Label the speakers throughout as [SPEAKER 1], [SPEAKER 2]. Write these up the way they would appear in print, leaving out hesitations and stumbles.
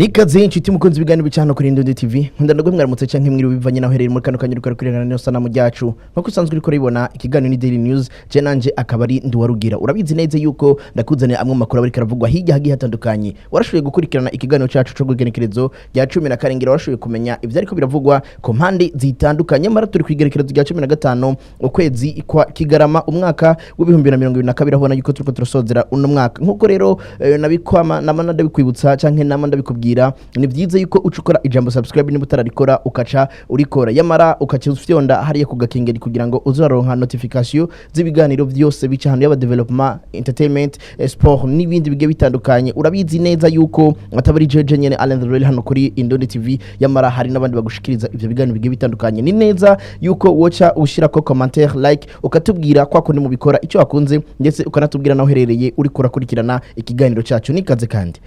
[SPEAKER 1] Nikaze inshuti mukunzi, ibiganiro bica hano kuri Indundi TV. Nkunda ndagwe mwaramutse canke mwiriwe, bivanye naho herereye muri kano kanya uriko urakurikirana neza sanamu ryacu. Nkuko usanzwe uriko urabibona, ikiganiro ni Daily News, je nanje akaba ari Nduwarugira. Urabizi neza yuko ndakuzanira amwe mu makuru aba ariko aravugwa hirya hagiye hatandukanye. Warashoboye gukurikirana ikiganiro cacu co kw'igenekerezo rya 17, warashoboye kumenya ivyo ariko biravugwa ku mpande zitandukanye. Mara turi kw'igenekerezo rya 15, ukwezi kwa Kigarama, umwaka w'2022, aho ubona yuko turiko turasozera uno mwaka. Nkuko rero nabikwama nama ndabikwibutsa canke nama ndabikubwira, ni vyiza yuko uca ukora ijambo subscribe niba utararikora, ukaca urikora, yamara ukaca ufyonda hariya ku gakengeri kugira ngo uzaronka notification z'ibiganiro vyose bica hano, yaba development, entertainment, sport n'ibindi bigiye bitandukanye. Urabizi neza yuko ataba ari jeje nyene Alain the Real hano kuri Indundi TV, yamara hari n'abandi bagushikiriza ivyo biganiro bigiye bitandukanye. Ni neza yuko woca ushirako commentaire, like, ukatubwira kwa kundi mubikora, icyo wakunze, ndetse ukanatubwira naho uherereye uriko urakurikirana ikiganiro cacu. Nikaze kandi.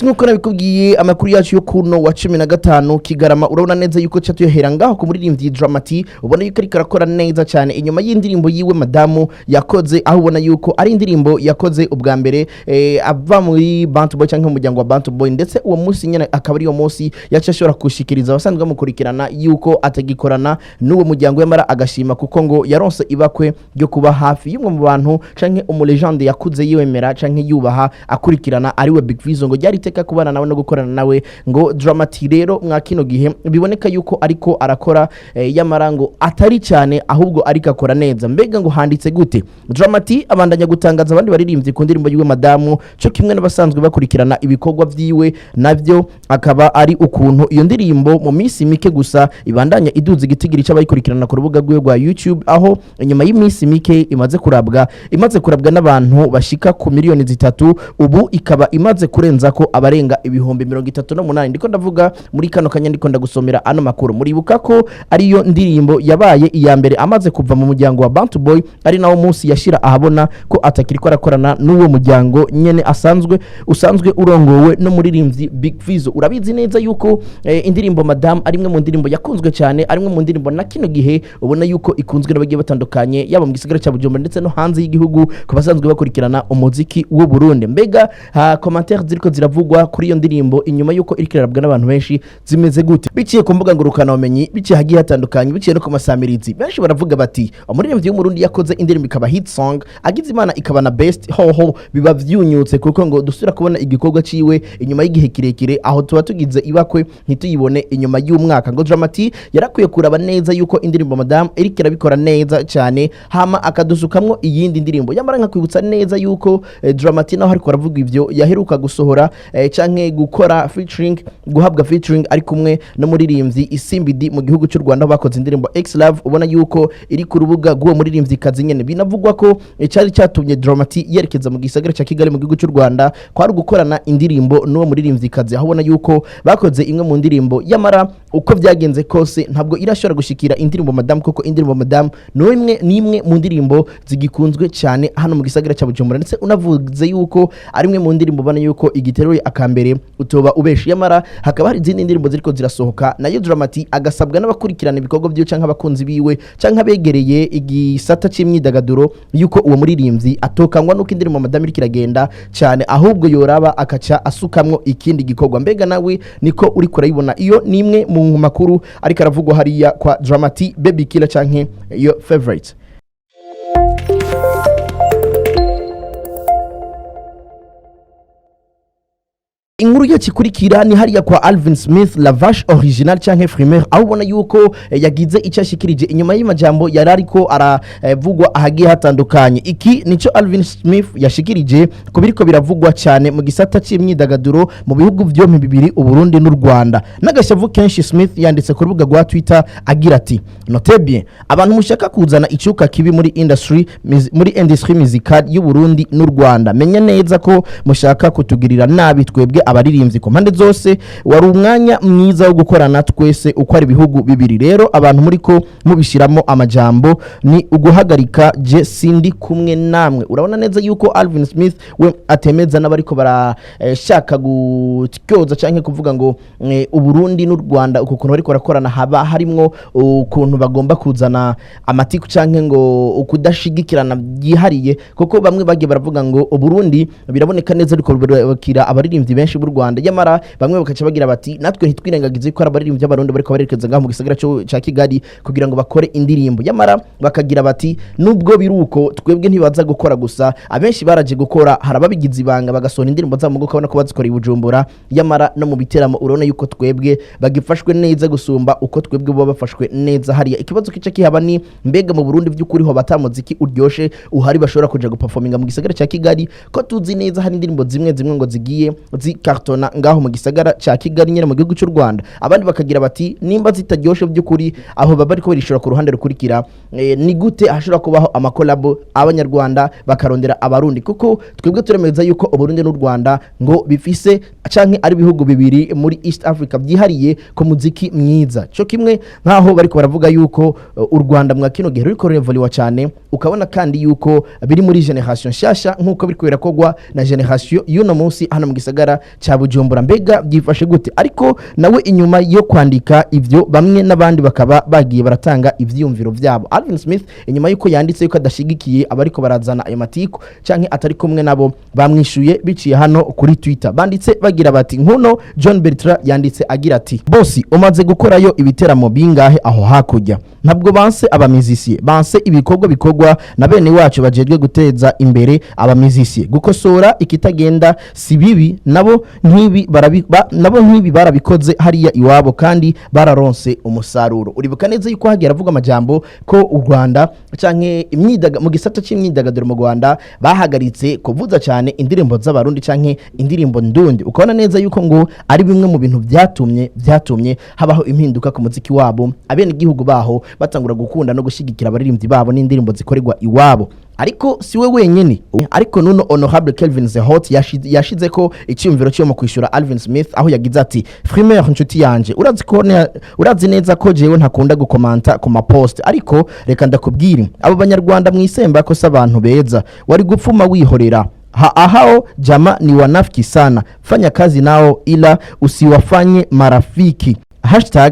[SPEAKER 1] Nkuko nabikubwiye, amakuru yacu yo kuno wa 15 Kigarama, urabona neza yuko ca tuyohera ngaho ku muririmbyi Dramati, ubona yuko ariko arakora neza cyane inyuma y'indirimbo yiwe Madamu yakoze, aho ubona yuko ari indirimbo yakoze ubwa mbere ava muri Bantu Boy cyangwa umuryango wa Bantu Boy. Ndetse uwo munsi nyene akaba ari uwo munsi yaca ashobora gushikiriza abasanzwe bamukurikirana yuko atagikorana n'uwo muryango, yamara agashima kuko ngo yaronse ibakwe ryo kuba hafi y'umwe mu bantu canke umu legende yakuze yemera canke yubaha akurikirana, ariwe Big Fizzo. Ngo ryari iteka kubana nawe no gukorana nawe. Ngo Dramati rero mwa kino gihe biboneka yuko ariko arakora, yamara ngo atari cyane, ahubwo ariko akora neza. Mbega ngo handitse gute? Dramati abandanya gutangaza abandi baririmbyi ku ndirimbo yiwe Madamu, cyo kimwe n'abasanzwe bakurikirana ibikorwa vyiwe navyo, akaba ari ukuntu iyo ndirimbo mu minsi mike gusa ibandanya iduza igitigiri c'abayikurikirana ku rubuga rwiwe rwa YouTube, aho inyuma y'iminsi mike imaze kurabwa n'abantu bashika ku miliyoni 3, ubu ikaba imaze kurenza ko abarenga 38,000. Ndiko ndavuga muri kano kanya, ndiko ndagusomera ano makuru. Muribuka ko ariyo ndirimbo yabaye iya mbere amaze kuva mu muryango wa Bantu Boy, ari nawo munsi yashira ahabona ko atakiriko arakorana n'uwo muryango nyene asanzwe usanzwe urongowe n'umuririmbyi Big Fizzo. Urabizi neza yuko indirimbo Madame ari imwe mu ndirimbo yakunzwe cyane, ari imwe mu ndirimbo na kino gihe ubona yuko ikunzwe n'abagiye batandukanye, yaba mu gisagara cya Bujumbura ndetse no hanze y'igihugu, ku basanzwe bakurikirana umuziki w'u Burundi. Mbega ha commentaire ziriko ziravugwa kuri iyo ndirimbo inyuma yuko iriko irarabwa n'abantu benshi zimeze gute? Biciye ku mbuga ngurukana bumenyi, biciye hagiye hatandukanye, biciye no ku masamirizi, benshi baravuga bati umuririmbyi w'Umurundi yakoze indirimbo ikaba hit song, agize Imana ikaba na best, hoho biba vyunyutse, kuko ngo dusubira kubona igikorwa ciwe inyuma y'igihe kirekire, aho tuba tugize ibakwe ntituyibone inyuma y'umwaka. Ngo Dramati yarakwiye kuraba neza yuko indirimbo Madame iriko irabikora neza cyane, hama akadusukamwo iyindi ndirimbo. Yamara nkakwibutsa neza yuko Dramati naho ariko aravuga ivyo, yaheruka gusohora canke gukora featuring, guhabwa featuring ari kumwe n'umuririmbyi Isimbidi mu gihugu cy'u Rwanda, aho bakoze indirimbo X Love, ubona yuko iri ku rubuga rw'uwo muririmbyi kazi nyene. Binavugwa ko cyari cyatumye Dramati yerekeza mu gisagara cya Kigali mu gihugu cy'u Rwanda kwari gukorana indirimbo n'uwo muririmbyi kazi, aho ubona yuko bakoze imwe mu ndirimbo. Yamara uko byagenze kose, ntabwo irashobora gushikira indirimbo Madame, kuko indirimbo Madame ni imwe mu ndirimbo zigikunzwe cyane hano mu gisagara cya Bujumbura, ndetse unavuze yuko ari imwe mu ndirimbo ubona yuko igiteruye akambere utoba ubesha. Yamara hakaba hari izindi ndirimbo ziriko zirasohoka, nayo Dramati agasabwa n'abakurikirana ibikorwa byiwe canke abakunzi biwe canke abegereye igisata c'imyidagaduro yuko uwo muririmbyi atokangwa nuko indirimbo Madame iriko iragenda cyane, ahubwo yoraba akaca asukamwo ikindi gikorwa. Mbega nawe niko uriko urayibona? Iyo ni imwe mu makuru ariko aravugwa hariya kwa Dramati Baby Killer canke your favorite. Inkuru yacu ikurikira ni hariya kwa Alvin Smith, La Vache Original canke Frimaire, aho ubona yuko yagize icyo ashikirije inyuma y'amajambo yari ariko aravugwa ahagiye hatandukanye. Iki nico Alvin Smith yashikirije ku biriko biravugwa cyane mu gisata c'imyidagaduro mu bihugu vyompi bibiri, Uburundi n'u Rwanda. N'agashavu kenshi, Smith yanditse ku rubuga rwa Twitter agira ati: "Note bien, abantu mushaka kuzana icuka kibi muri industry musicale y'u Burundi n'u Rwanda, menya neza ko mushaka kutugirira nabi twebwe." Abaririmbyi ku mpande zose, wari umwanya mwiza wo gukorana twese uko ari ibihugu bibiri. Rero abantu muri ko mubishiramo amajambo ni uguhagarika, je sindi kumwe namwe. Urabona neza yuko Alvin Smith we atemeza n'abariko barashaka gutyoza canke kuvuga ngo Uburundi n'u Rwanda uku kuntu bariko barakorana haba harimwo ukuntu bagomba kuzana amatiku canke ngo ukudashigikirana byihariye, kuko bamwe bagiye baravuga ngo Uburundi biraboneka neza ariko burakira abaririmbyi benshi b'u Rwanda. Nyamara bamwe bakaca bagira bati natwe ntitwirengagize ko ari abaririmbyi b'Abarundi bariko barerekeza ngaho mu gisagara ca Kigali kugira ngo bakore indirimbo. Nyamara bakagira bati nubwo biruko, twebwe ntibaza gukora gusa, abenshi baraje gukora, hari ababigize ibanga bagasohora indirimbo zabo mugo ukabona ko bazikoreye i Bujumbura. Nyamara no mu biteramo urabona yuko twebwe bagifashwe neza gusumba uko twebwe baba bafashwe neza hariya. Ikibazo kica kihaba ni mbega mu Burundi by'ukuri ho batamuziki uryoshe uhari bashobora kuja guperforminga mu gisagara ca Kigali, ko tuzi neza hari indirimbo zimwe zimwe ngo zigiye zikartona ngaho mu gisagara ca Kigali nyene mu gihugu cy'u Rwanda? Abandi bakagira bati nimba zitaryoshe by'ukuri, aho baba ariko barishura ku ruhande rukurikira, ni gute hashobora kubaho amakolabo, Abanyarwanda bakarondera Abarundi? Kuko twebwe turemeza yuko Uburundi n'u Rwanda ngo bifise canke ari ibihugu bibiri muri East Africa byihariye ku muziki mwiza, cyo kimwe nkaho bariko baravuga yuko u Rwanda mwa kino gihe ruriko rurevoliwa cyane, ukabona kandi yuko biri muri generation nshasha nkuko biriko birakogwa na generation y'uno munsi hano mu gisagara ca Bujumbura. Mbega byifashe gute? Ariko nawe inyuma yo kwandika ivyo, bamwe n'abandi bakaba bagiye baratanga ivyiyumviro vyabo. Alvin Smith, inyuma yuko yanditse yuko adashigikiye abariko barazana ayo matiku canke atari kumwe nabo, bamwishuye biciye hano kuri Twitter. Banditse bagira bati, nkuno John Bertrand yanditse agira ati: "Bosi, umaze gukorayo ibiteramo bingahe aho hakurya? Ntabwo banse abamizisiye, banse ibikorwa bikorwa na bene wacu bajejwe guteza imbere abamizisiye. Gukosora ikitagenda si bibi, nabo nk'ibi barabikoze hariya iwabo kandi bararonse umusaruro." Uribuka neza yuko hagiye aravuga amajambo ko u Rwanda canke mu gisata c'imyidagaduro mu Rwanda bahagaritse kuvuza cyane indirimbo z'Abarundi canke indirimbo ndundi, ukabona neza yuko ngo ari bimwe mu bintu byatumye habaho impinduka ku muziki wabo, abene igihugu baho batangura gukunda no gushyigikira abaririmbyi babo n'indirimbo zikorerwa iwabo. Ariko si we wenyine. Ariko nuno Honorable Kelvin Zehot yashize ko icyumviro cyo mu kwishyura Alvin Smith, aho yagize ati: "Frimer, inshuti yanje, urazi neza ko jewe ntakunda gukomanta ku mapost, ariko reka ndakubwire, abo Banyarwanda mwisemba ko si abantu beza, wari gupfuma wihorera. Ha, ahao jamaa ni wanafiki sana. Fanya kazi nao ila usiwafanye marafiki.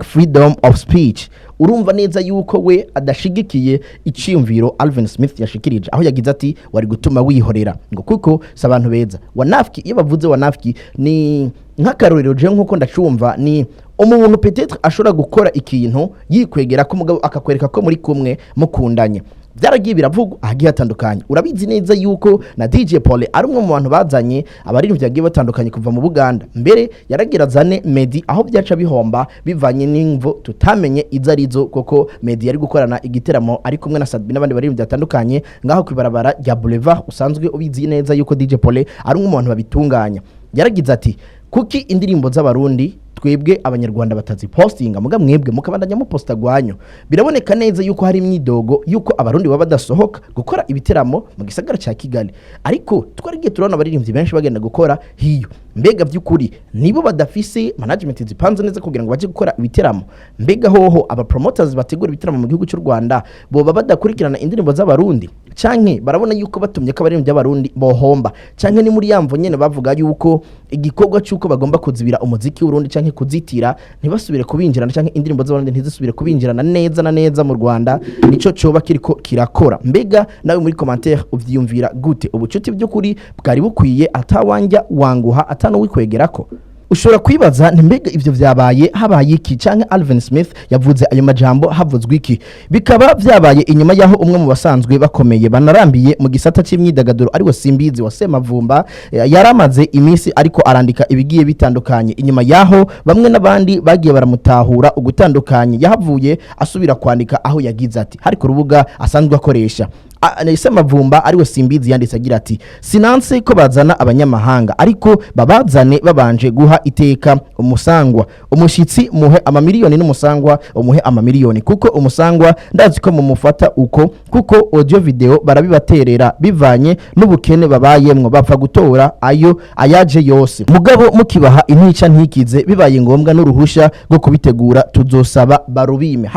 [SPEAKER 1] #FreedomOfSpeech." Urumva neza yuko we adashigikiye iciyumviro Alvin Smith yashikirije, aho yagize ati wari gutuma wihorera ngo kuko si abantu beza. Wanafiki, iyo bavuze wanafiki ni nk'akarorero, je nkuko ndacumva, ni umuntu peut-être ashobora gukora ikintu yikwegera ko umugabo akakwereka ko muri kumwe mukundanye. Byaragiye biravugwa ahagiye hatandukanye. Urabizi neza yuko na DJ Paul ari umwe mu bantu bazanye abaririmbyi bagiye batandukanye kuva mu Buganda. Mbere yaragira azane Meddy, aho byaca bihomba bivanye n'imvo tutamenye izo arizo, kuko Meddy yari gukorana igiteramo ari kumwe na Sadbi n'abandi baririmbyi batandukanye ngaho kwibarabara rya Boulevard. Usanzwe ubizi neza yuko DJ Paul ari umwe mu bantu babitunganya. Yaragize ati kuki indirimbo z'Abarundi twebwe Abanyarwanda batazipostinga, muga mwebwe mukabandanya muposta gwanyu? Biraboneka neza yuko hari imyidogo yuko Abarundi baba badasohoka gukora ibiteramo mu gisagara cya Kigali, ariko twaragiye turabona abaririmbyi benshi bagenda gukora hiyo. Mbega by'ukuri nibo badafise management zipanze neza kugira ngo baje gukora ibiteramo? Mbega hoho aba promoters bategura ibiteramo mu gihugu cy'u Rwanda boba badakurikirana indirimbo z'Abarundi, canke barabona yuko batumye ko abaririmbyi b'Abarundi bohomba, canke ni muri yamvo nyene bavuga yuko igikorwa cy'uko bagomba kuzibira umuziki w'Urundi canke kuzitira ntibasubire kubinjirana, canke indirimbo z'Abarundi ntizisubire kubinjirana neza na neza mu Rwanda, nico coba kiriko kirakora? Mbega nawe muri commentaire uvyiyumvira gute? Ubucuti by'ukuri bwari bukwiye atawanja wanguha atanuwikwegerako. Ushobora kwibaza nti mbega ivyo vyabaye habaye iki, canke Alvin Smith yavuze ayo majambo havuzwe iki? Bikaba vyabaye inyuma yaho umwe mu basanzwe bakomeye banarambiye mu gisata c'imyidagaduro, ariwe Simbizi wa Semavumba, yaramaze iminsi ariko arandika ibigiye bitandukanye. Inyuma yaho bamwe n'abandi bagiye baramutahura ugutandukanye, yahavuye asubira kwandika, aho yagize ati, hari ku rubuga asanzwe akoresha: Semavumba ariwe Simbizi yanditse agira ati: "Sinanse ko bazana abanyamahanga, ariko babazane babanje guha iteka umusangwa. Umushitsi muhe amamiliyoni n'umusangwa umuhe amamiliyoni, kuko umusangwa ndazi ko mumufata uko, kuko audio video barabibaterera bivanye n'ubukene babayemwo, bapfa gutora ayo ayaje yose. Mugabo mukibaha intica ntikize, bibaye ngombwa n'uruhusha rwo kubitegura tuzosaba barubime."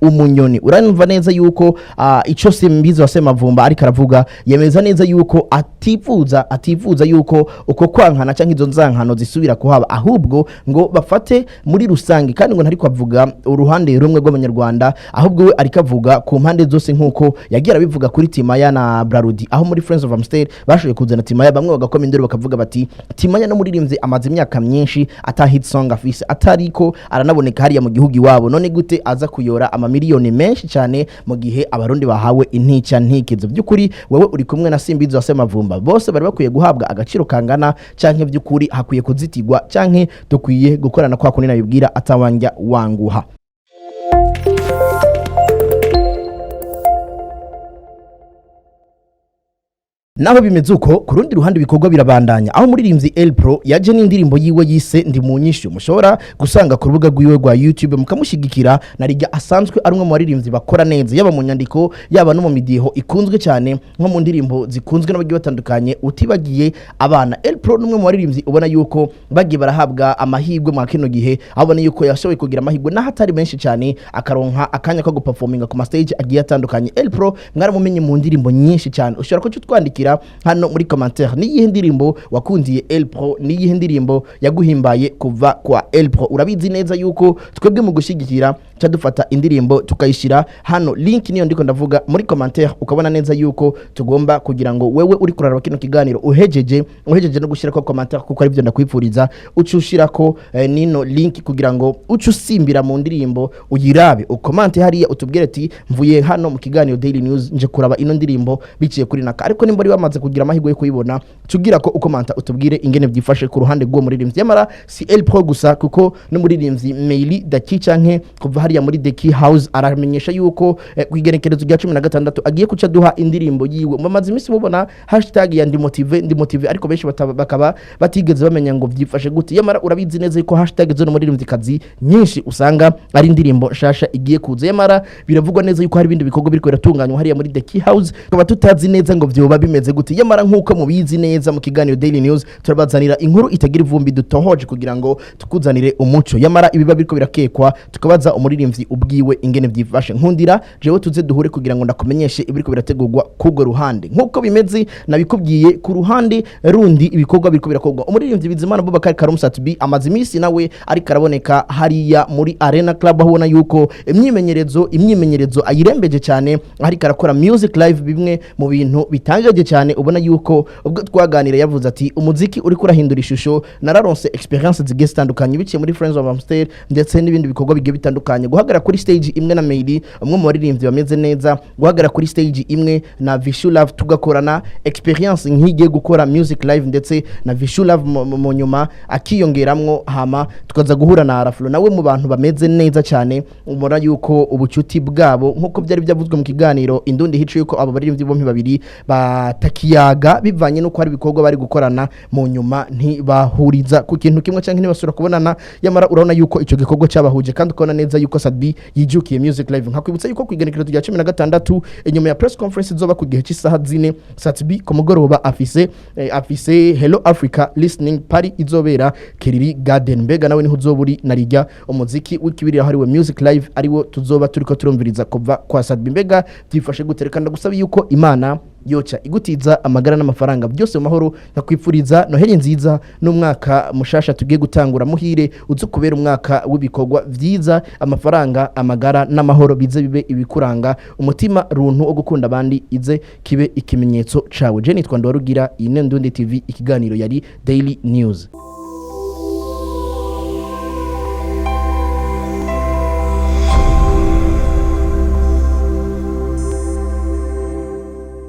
[SPEAKER 1] #umunyoni. Urumva neza yuko ico Simbizi wa Semavumba ariko aravuga, yemeza neza yuko atifuza yuko uko kwankana canke izo nzankano zisubira kuhaba, ahubwo ngo bafate muri rusange. Kandi ngo ntariko avuga uruhande rumwe rw'Abanyarwanda, ahubwo we ariko avuga ku mpande zose, nkuko yagiye arabivuga kuri Timaya na Brarudi, aho muri Friends of Amstel bashoboye kuzana Timaya, bamwe bagakoma induru bakavuga bati: "Timaya no muririmbyi amaze imyaka myinshi ata hit song afise, atariko aranaboneka hariya mu gihugu iwabo, none gute aza kuyora amamiliyoni menshi cyane mu gihe Abarundi bahawe intica ntikizo?" By'ukuri wewe uri kumwe na Simbizi wa Semavumba, bose bari bakwiye guhabwa agaciro kangana, canke by'ukuri hakwiye kuzitirwa, canke dukwiye gukorana kwa kundi nabibwira atawanja wanguha? Naho bimeze uko, ku rundi ruhande ibikorwa birabandanya, aho umuririmbyi El Pro yaje n'indirimbo yiwe yise "Ndi mu nyishu", mushobora gusanga ku rubuga rwiwe rwa YouTube mukamushyigikira, na rijya asanzwe ari umwe mu baririmbyi bakora neza, yaba mu nyandiko, yaba no mu midiho ikunzwe cyane, nko mu ndirimbo zikunzwe n'abagiye batandukanye, utibagiye abana. El Pro ni umwe mu baririmbyi ubona yuko bagiye barahabwa amahirwe mu kino gihe, aho ubona yuko yashoboye kugira amahirwe n'aho atari menshi cyane, akaronka akanya ko guperforminga ku ma stage agiye atandukanye. El Pro mwaramumenye mu ndirimbo nyinshi cyane. Ushobora kuca utwandikira hano muri commentaire: niyihe ndirimbo wakundiye El Pro? Niyihe ndirimbo yaguhimbaye kuva kwa El Pro? Urabizi neza yuko twebwe mu gushyigikira ca dufata indirimbo tukayishyira hano, link niyo ndiko ndavuga muri commentaire, ukabona neza yuko tugomba kugira ngo wewe uri kuraraba kino kiganiro, uhejeje no gushyira ko commentaire, kuko aribyo ndakwifuriza, uca ushirako nino link kugira ngo uce usimbira mu ndirimbo uyirabe, ukomante hariya, utubwire ati: "Mvuye hano mu kiganiro Daily News nje kuraba ino ndirimbo biciye kuri naka." Ariko nimba uri wamaze kugira amahirwe yo kuyibona, tugira ko ukomanta utubwire ingene byifashe ku ruhande rw'uwo muririmbyi. Yamara si El Pro gusa, kuko n'umuririmbyi Meili Daki canke kuva hariya muri The Key House aramenyesha yuko ku igenekerezo rya 16 agiye kuca duha indirimbo yiwe. Mumaze iminsi mubona hashtag ya "ndi motivé, ndi motivé", ariko benshi bakaba batigeze bamenya ngo byifashe gute. Yamara urabizi neza yuko hashtag zo muririmbyikazi nyinshi usanga ari indirimbo nshasha igiye kuza. Yamara biravugwa neza yuko hari ibindi bikorwa biriko biratunganywa hariya muri The Key House, tukaba tutazi neza ngo vyoba bimeze gute. Yamara nkuko mubizi neza, mu kiganiro Daily News turabazanira inkuru itagira ivumbi, dutohoje kugira ngo tukuzanire umuco. Yamara ibiba biriko birakekwa, tukabaza umuririmbyi ubwiwe ingene vyifashe. Nkundira jewe tuze duhure kugira ngo ndakumenyeshe ibiriko birategurwa k'urwo ruhande. Nkuko bimeze nabikubwiye, ku ruhande rundi ibikorwa biriko birakorwa, umuririmbyi Bizimana Abubakar Karume Sat-B amaze iminsi nawe ariko araboneka hariya muri Arena Club, aho ubona yuko imyimenyerezo ayirembeje cyane, ariko arakora music live, bimwe mu bintu bitangaje cyane. Ubona yuko ubwo twaganira yavuze ati: "Umuziki uriko urahindura ishusho, nararonse experience zigiye zitandukanye biciye muri Friends of Amstel ndetse n'ibindi bikorwa bigiye bitandukanye, guhagarara kuri stage imwe na Meili, umwe mu baririmbyi bameze neza, guhagarara kuri stage imwe na Vishu Love, tugakorana experience nk'igiye gukora music live ndetse na Vishu Love mu nyuma akiyongeramwo, hama tukaza guhura na Araflo nawe mu bantu bameze neza cyane." Ubona yuko ubucuti bwabo, nkuko byari byavuzwe mu kiganiro Indundi Hico, yuko abo baririmbyi bombi babiri batakiyaga bivanye nuko hari ibikorwa bari gukorana, mu nyuma ntibahuriza ku kintu kimwe cyangwa ntibasubira kubonana. Yamara urabona yuko icyo gikorwa cyabahuje, kandi ukabona neza yuko Sat-B yijukiye music live. Nkakwibutsa yuko ku igenekerezo rya 16, inyuma ya press conference izoba ku gihe cy'isaha 4, Sat-B ku mugoroba afise Hello Africa listening party izobera Kiriri Garden. Mbega nawe niho uzoba uri, narijya umuziki w'ikibirira hariwe music live ariwo tuzoba turiko turumviriza kuva kwa Sat-B? Mbega byifashe gute? Reka ndagusaba yuko Imana yoca igutiza amagara n'amafaranga byose mu mahoro, nkakwifuriza Noheli nziza n'umwaka mushasha tugiye gutangura muhire, uze kubera umwaka w'ibikorwa vyiza. Amafaranga, amagara n'amahoro bize bibe ibikuranga, umutima runtu wo gukunda abandi ize kibe ikimenyetso cawe. Je nitwa Ndwarugira, iyi ni Ndundi TV, ikiganiro yari Daily News.